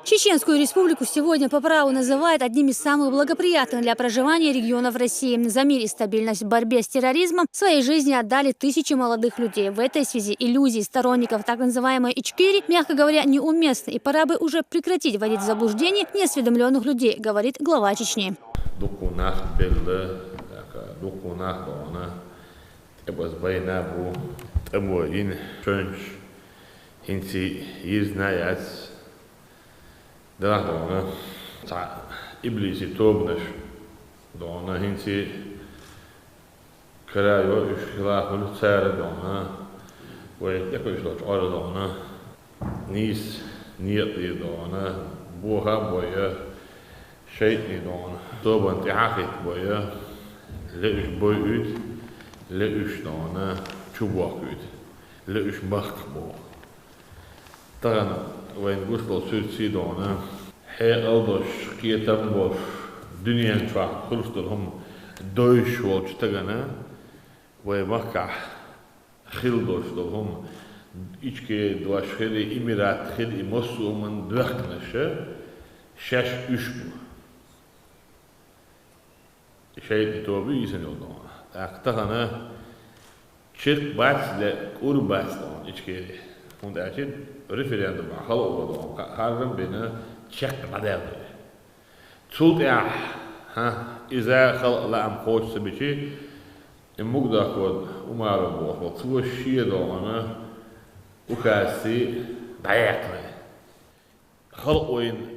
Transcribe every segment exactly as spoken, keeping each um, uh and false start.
Чеченскую республику сегодня по праву называют одним из самых благоприятных для проживания регионов России. За мир и стабильность в борьбе с терроризмом своей жизни отдали тысячи молодых людей. В этой связи иллюзии сторонников так называемой Ичкерии, мягко говоря, неуместны, и пора бы уже прекратить вводить в заблуждение неосведомленных людей, говорит глава Чечни. Дукха нах белла, дукха нах дона, тӀабаз байна бу, тӀабо йина шоьнаш хӀинца йизна яц. Дала дона, цхьа иблиси тобанаш дона, хӀинца карайо уьш хила хуьлу цара дона, вай тӀекхуьйсучу Ӏора дона, нийса некъа дона, боха а бойа, шайтӀани дона, тобанна тӀаьхьа а хӀитта бойа, ле уьш бойуьйту, ле уьш дона, чубохкуьйту, ле уьш махках боху. Тахана вайна гуш болу суьрташ дона, хьекъал долуш, кхетам болуш, дуьнен чохь хуьлуш долу хӀума дойуш волчу стагана вай махкахь хила долуш долу хӀума, Ичкери дош хир и, Эмират хир и, массо а хӀуманна доьхкинарш шаьш уьш бу. ШайтӀан тоба ю йисина йолу дона. ТӀаккха тахана чекх бац, ле кӀур бац дона Ичкери. ХӀунда аьлча референдум хала а вон дона, харжам бина, чекх дӀадаьлла. Цул тӀаьхьа, хӀа, иза хала а лаам кхочуш ца бичи, и Мугдахо Умаров боху, цо шен дона указций дӀаяьккхина. Халкъо йина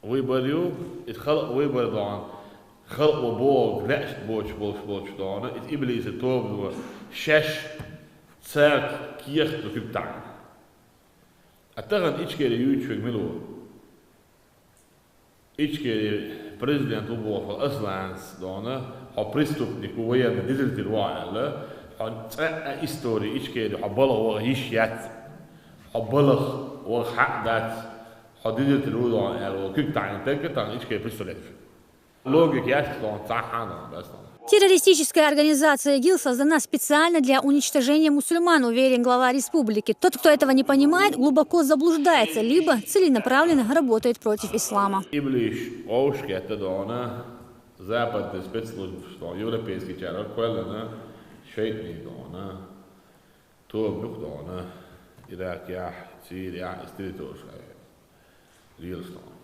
выбор ю, иза халкъо выбор дона, халкъо бохург лаьаш боцуш болуш болчу дона, иза иблисан тоба ду, шаьш цара кехат ду куьг таӀийна. А тахана Ичкери юьйцуш верг мила ву? Ичкери президент ву боху Асланца дона, хьо преступник ву, военный дезертир ву аьлла, хьо цкъа а истори Ичкери хьо балха ваха йиш яц, хьо балха ваха хьакъ дац, хьо дезертир ву дона аьлла, куьг таӀийна таг а тахана Ичкери представлять ду. Логика яц дона, цхьа а дона, бес дона. Террористическая организация ИГИЛ создана специально для уничтожения мусульман, уверен глава республики. Тот, кто этого не понимает, глубоко заблуждается, либо целенаправленно работает против ислама. Иблиш вовшахкхетта дона, западный спецслужбаш дона, европейский чара кхоьллина, шайтӀани дона, тоба юха дона, Иракехь, Сирияхь, иза территориш лелаш дона.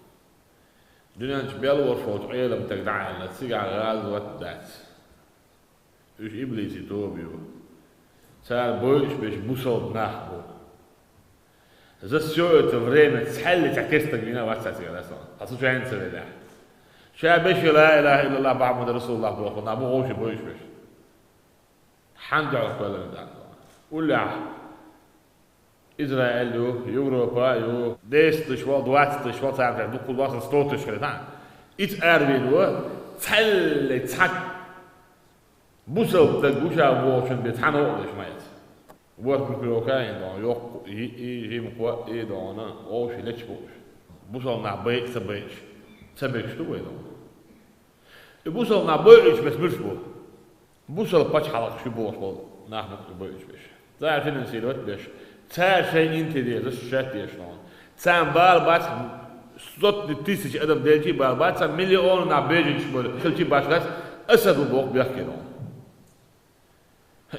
Дуьнен чу мел волуш волчу Ӏеламстага дӀа аьлла, цигахь гӀазот дац. Уьш иблисан тоба ю. Цара бойуш берш бусалба нах бу. За всё это время цхьаьлла цхьа керстаг вина вац цигара, аса. Аса чу хьенца велахь. Ша беши ла илаха иллаллах Мухаммад расулуллах боху нах бу вовшийн бойуш берш. Хьан дуьхьал кхоьллина дац? Уллехь Израиль ю, Европа ю, десять тысяч вал, двадцать тысяч вал, царна дуккхул вал, сан сто тысяч хилла. Ица аравийна ву, цхьаьлле цхьа бусалба стаг ву ша бохучун бен цхьа новкъа деш ма яц. ВорхӀ микрока а йина дона, йоккха, йиъ, жима, кхоъ а дона, вовший лечу бууш. Бусалба нах байа а ца байаш, ца мегаш ду вай дона. И бусалба нах бойуьйтуш бес муьлш бу? Бусалба пачхьалкхаш ю бохуш болу нах бу бойуьйтуш берш. Цара финансировать беш, цара шайн интересаш шаьш деш ноху. Царна бала бац, сотни тысяч адам делчи а бала бац, царна миллион нах беженцаш бара хилчи а баш дац, Асад ву боху бехке ноху.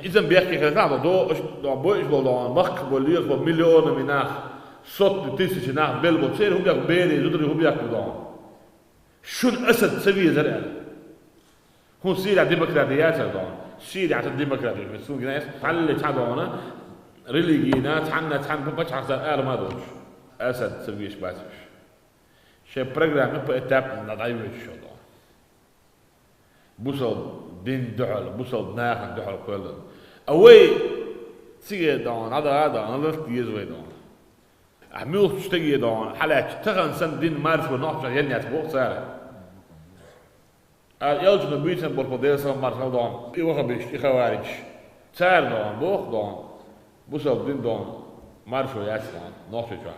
Иза бехке хилла до, до, бойуьйтуш болу дона, махках болу, лехаш болу миллионами нах, сотни тысячи нах белла болу, церан хӀун бехке, берийн зударийн хӀун бехке бу дона? Шуна Асад ца везара аьлла. ХӀун Сирия демократи яцара дона? Сирия ца демократи, суна гина яц, хьалле цхьа дона, религийна, цхьанна, цхьанна пачхьалкхца ара ма доцуш. Асад ца веш бац уьш. Шайн программа поэтапно дӀайоьдуш йолу дона. Бусалба дин дуьхьал, бусалба нахана дуьхьал кхоьллина. А вай циге дона, дӀадагӀа дона, ларт деза вай дона. Ахь муьлххачу стаге дона, хьалаьцча тахана санна дин маршо нохча яннец боху цара. А элчано буьйцан болх бо Делан салам маршалла дона, и вахабиш, и хаваридиш. Цара дона, боху дона, бусалба дин дона, маршо яц дона, нохча чохь.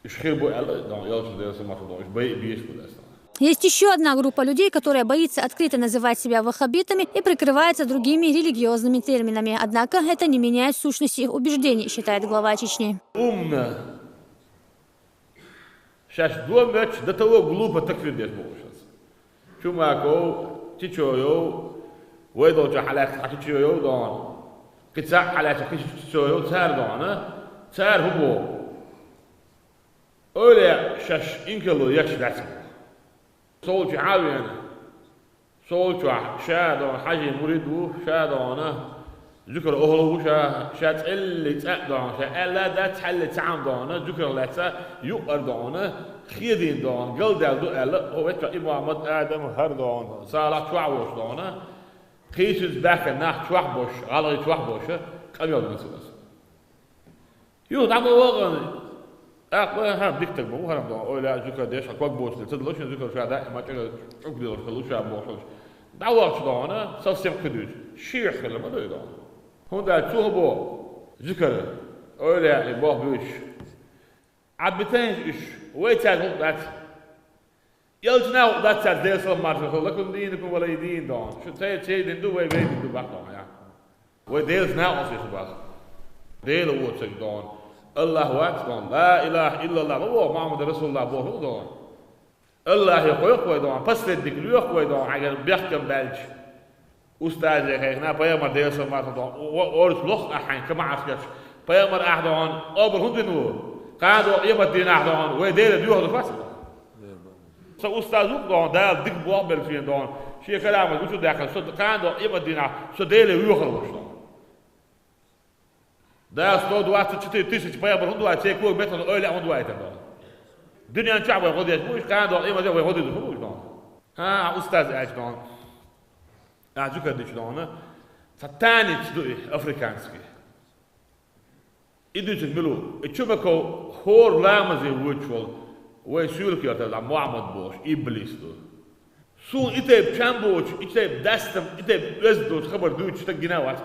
Уьш хир бу аьлла дона, элчано Делан салам маршалла дона, уьш байа а беш бу дас дона. Есть ещё одна группа людей, которая боится открыто называть себя ваххабитами и прикрывается другими религиозными терминами. Однако это не меняет сущности их убеждений, считает глава Чечни. Умна, Шаьш дон моьттуш, до того глупо такфир деш бохуш аса. Чумаков, Чичоев, вай долчохь хьалаьцна Чичоев дона, кхин цхьаъ хьалаьцна кхин Чичоев, цара дона, цара хӀун боху? Ойла шаьш инкарло еш дац боху. Сол чу Ӏа а веана, сол чохь ша а дона хьажий мурид ву, ша а дона зуькар охьла ву ша, ша цӀелли цӀа а дона, ша аьлла а дац, хьалли цхьаъ а дона, зуькар лаьцна юкъара дона, хедийна дона, галдаьлла ду аьлла, хӀо вецчохь и Мухьаммад, Адам, хӀара дона, Салахь чохь а волуш дона, кхийсинца баьхкина нах чохь а босуш, гӀалгӀай чохь а босуш, къамел ду аса. Юха дӀа ма вахана, тӀаккха, хьан, дика стаг ма ву хӀара дона, ойла а зуькар деш, хьан ког боцуш ца дало шен зуькар ша даима чӀуг-, чӀуг делуш хилла ша бохуш. ДӀавахча дона, совсем кхин дуьйцу, шех хилла ма дуй дона. ХӀунда аьлча цо хӀун боху, зуькар, ойла а и боху буьйцуш. Ӏа битайнаш уьш, вай цаьрга гӀуллакх дац. Ялча нахула дац цаьрца Делан салам маршалла, лакум динукум валия дин дона. Шу церан церан дин ду, вай вайн дин ду бах дона, я. Вай Делаца накъостий ду бах. Дела воцург дона. Аллах вац дона. Ла илаха иллаллах ма боху, Мухьаммад расулуллах боху дона. Аллахе кхойкху вай дона, последник лоьху вай дона, хьайгара бехкам баьлча. Устазе хайхина, пайхамар Делан салам маршалла дона, о-, орца лоху ахь хьайн ка ма Ӏаш герш. Пайхамар ахь дона, обар хӀун дина ву? Кхана догӀу къемат дийнахь дона, вай Дела доьхур ду хӀоттар. Сан устаз ву-кх дона, Дала дика болх белла шена дона, шен карамат гучудаьккхина, со кхана догӀу къемат дийнахь со Деле воьхур волуш дона. Дала сто двадцать четыре тысячи пайхамар хӀунда ваийтина, церан кога меттан ойла а хӀунда ваийтина дона. Дуьнен чохь вай гӀо деш бу уьш, кхана догӀу къемат дийнахь вай гӀо дезаш хӀун бу уьш дона. ХӀан, устаз аьлча дона. Ахь зуькар дича дона, цхьа таница ду и, африканский. И дуьйцург мила ву? И Чумаков хӀора ламазе воьдуш волу, вай суьйлахь кертара Мухьаммад бохуш, иблис ду. Суна и тайпа чам боцуш, и тайпа дастам, и тайпа оьзда доцу хабар дуьйцуш стаг гина а вац.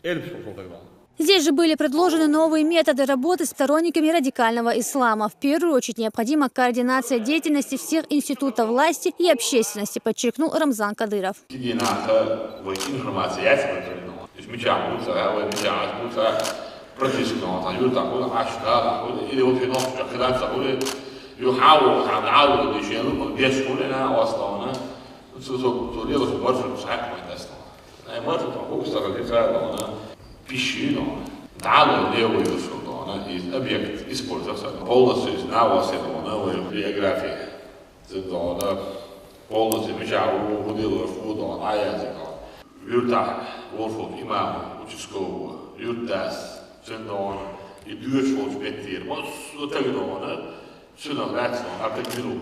Элпаш волу стаг дона. Здесь же были предложены новые методы работы с сторонниками радикального ислама. В первую очередь необходима координация деятельности всех институтов власти и общественности, подчеркнул Рамзан Кадыров. Кигина вай информация яц вай кхидӀа. Иза мичахь бу ца, вай мичахь бу ца, прописка нохча юьртахь хуьлу, Ӏаш далахь хуьлу, или вообще нохча хилаца хуьлу, юхьа а ву, хьан дӀа а ву, дешен лу, деш хуьлу, на, в основном. Цу, цу, цу лелаш маршрут схьаькхман дац. Ай, маршрут хьо хӀума сагал хир ца дона, пиш йина, дӀа а ло левый юсу дона, из объект использоваться, полностью из навоз дона, вай биография. Ца дона, полностью мичахь ву, хӀун делош ву дона, Ӏа яздина. Юьртахь волуш волчу имамо, участково, юьртдас, цуьнан дона, и доьшуш волчу меттера, массо а таг дона, цуьнах лаьцна дона, хӀара таг мила ву,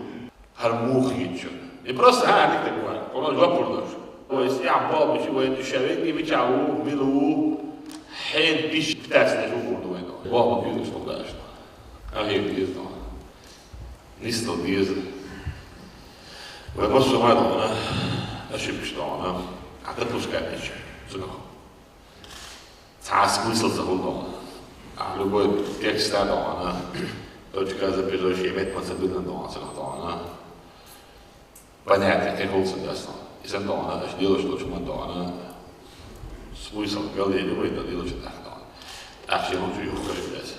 хӀара муха хийцича. И просто хӀара дика таг вара, хьуна жоп лур дара. Вай стехь боху мича, вай иша веги мичахь ву, мила ву, хьенан пиш питаьцна ву хӀума ду вай дона. Боху ма куьйдаш хӀума даьш дона. Ахьа деза дона. Нисдала деза. Вай массо а ма дона, ошибкаш дона, а допускать дечу, цунах. Цхьа смысл ца хуьлу дона. А любой текст а дона, точка запятой, мет ма ца билла дона, цунах дона. Понятие кхин хуьлу ца дас дона. Иза дона, аша делаш долчу ма дона. Смысл галдели вай дан делаш дас дона. Ахьа хӀун чу юхкариг дас.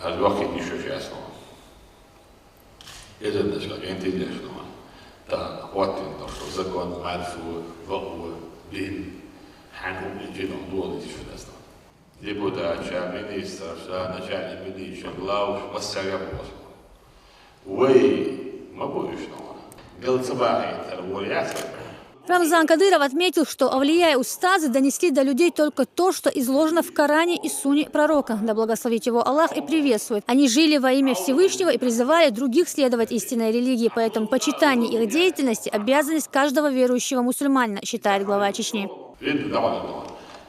Аз вахкин йиш йолуш яц дона. Эзарнашка гӀентий деш ду. Тахана хӀоттийна долу закон, марфу, бакъо, дин, хьан хӀума инчи долу дола диш ду аса. Депутатша, министрша, начальник милиция, главш, массаьрга а боху. Вай ма бу уьш нохана. Гал ца бахийтар, вор яц вай. Рамзан Кадыров отметил, что авлия и устазы донесли до людей только то, что изложено в Коране и Сунне Пророка, да благословит его Аллах и приветствует. Они жили во имя Всевышнего и призывали других следовать истинной религии, поэтому почитание их деятельности — обязанность каждого верующего мусульманина, считает глава Чечни. Дин дӀа ма дина,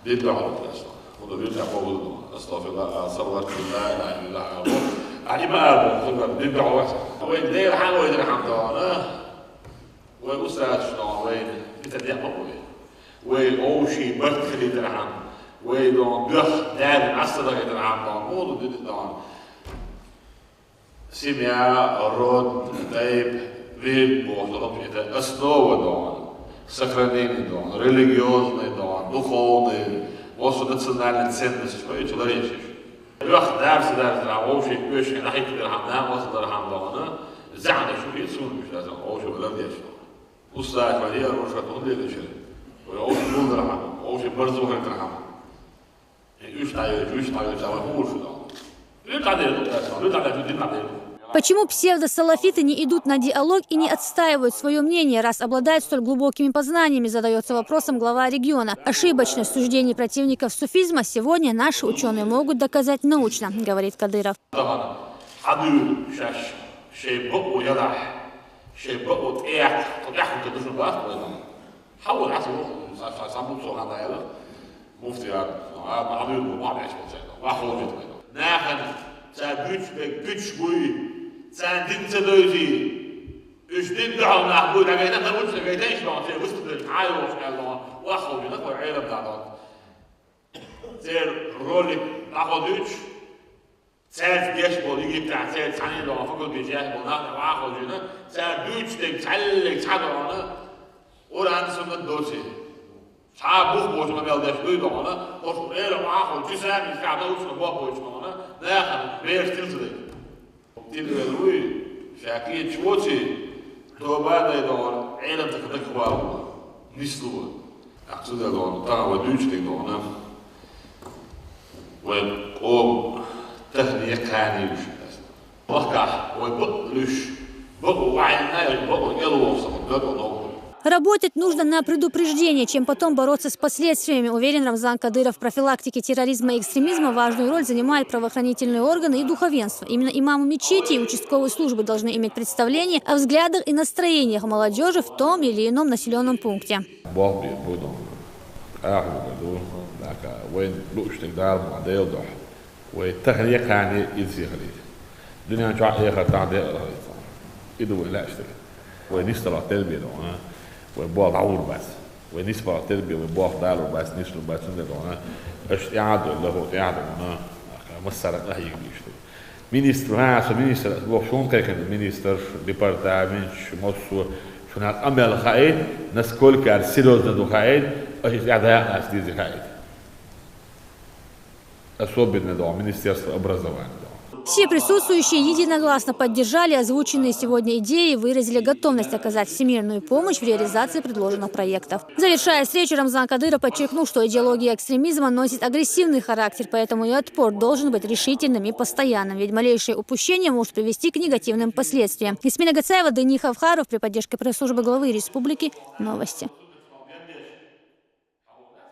дин дӀа ма дина. ХӀунда вирда боху, астагфируллах, салават, ла илаха иллаллах. А иман боху, дин дӀа ма дина. Вай Дела хьан вай дина хьан дона. Вай устазаш дона, вайна дита декъ ма бу вай. Вай овший барт хилийтархьама, вай дона доьх даьрна Ӏаса дахийтархьама дона, муха ду дита дона. Семья, род, тайп, вирд боху дона, это основа дона, сохранение дона, религиозный дона, духовный, вот национальная ценность, понимаете, ларечиш. Вахт дарса дарса вовши веши нахик дархам, намаз дархам дона. Зана шури сун миш дарса вовши валам деш. Устаз вали арушат он деши. Вовши мул дархам, вовши барзу дархам. Уж тайо, уж тайо, чава хуш дона. Лю тадер, лю тадер, лю тадер. Почему псевдосалафиты не идут на диалог и не отстаивают свое мнение, раз обладают столь глубокими познаниями, задается вопросом глава региона. Ошибочность суждений противников суфизма сегодня наши ученые могут доказать научно, говорит Кадыров. Хадур шаш шей бо яла шей бо тяк тяк душу бах. Хаву асу саму согана яла. Муфтият, а, махлюк бу, махлюк бу, махлюк бу. Нахана, ца бүч бек бүч буй, ца дин ца дойзи. Үш дин дохал нах буй, дагайна, на уч дагайна, иш бон, ца выступили, ай, ох, калдон, ваху, на кой, элем дадон. Цер ролик, находуч, цер геш бол, Египта, цер цани дон, факул бежеш бол, нах, ваху, жина, ца бүч бек, цаллик, ца дон, Уран суннат доци. Ца бух боч ма мел деш дуй дона, хош эра ма хо чиса ми ка да уч ма бо боч дона, нахана бер стил зле. Тил ве луй, шаки чвоци, тоба дай дона, эра так так вау. Нислу. Акцу да дона, та ва дуч дей дона. Ве ом тахни кани уш. Вахках, ве бу луш, бу вайна, бу гело сахо, да дона. Работать нужно на предупреждение. Чем потом бороться с последствиями, уверен Рамзан Кадыров. В профилактике терроризма и экстремизма важную роль занимают правоохранительные органы и духовенство. Именно имамы мечети и участковые службы должны иметь представление о взглядах и настроениях молодежи в том или ином населенном пункте. Бог бир будун. Аху буду. Дака вен луштик дар модель дох. Вай тахлия кани изихли. Дуня ча эхар та де алхайца. Иду вай лаштик. Вай нистала тербия дона. Вай бо даур бас. Вай нисбала тербия, вай бо далур бас, нислур бас, цунде дона. Аш яду, лаху яду дона. Масара ахик биштик. Министр, ха, со министр, бо шун кайкен министр, департамент, мосу, шуна амел хайд, насколько серьезно ду хайд, аш яда ас дизи хайд. Особенно до Министерства образования. Все присутствующие единогласно поддержали озвученные сегодня идеи и выразили готовность оказать всемирную помощь в реализации предложенных проектов. Завершая встречу, Рамзан Кадыров подчеркнул, что идеология экстремизма носит агрессивный характер, поэтому и отпор должен быть решительным и постоянным, ведь малейшее упущение может привести к негативным последствиям. Ясмина Гацаева, Дени Хавхаров при поддержке пресс-службы главы республики. Новости.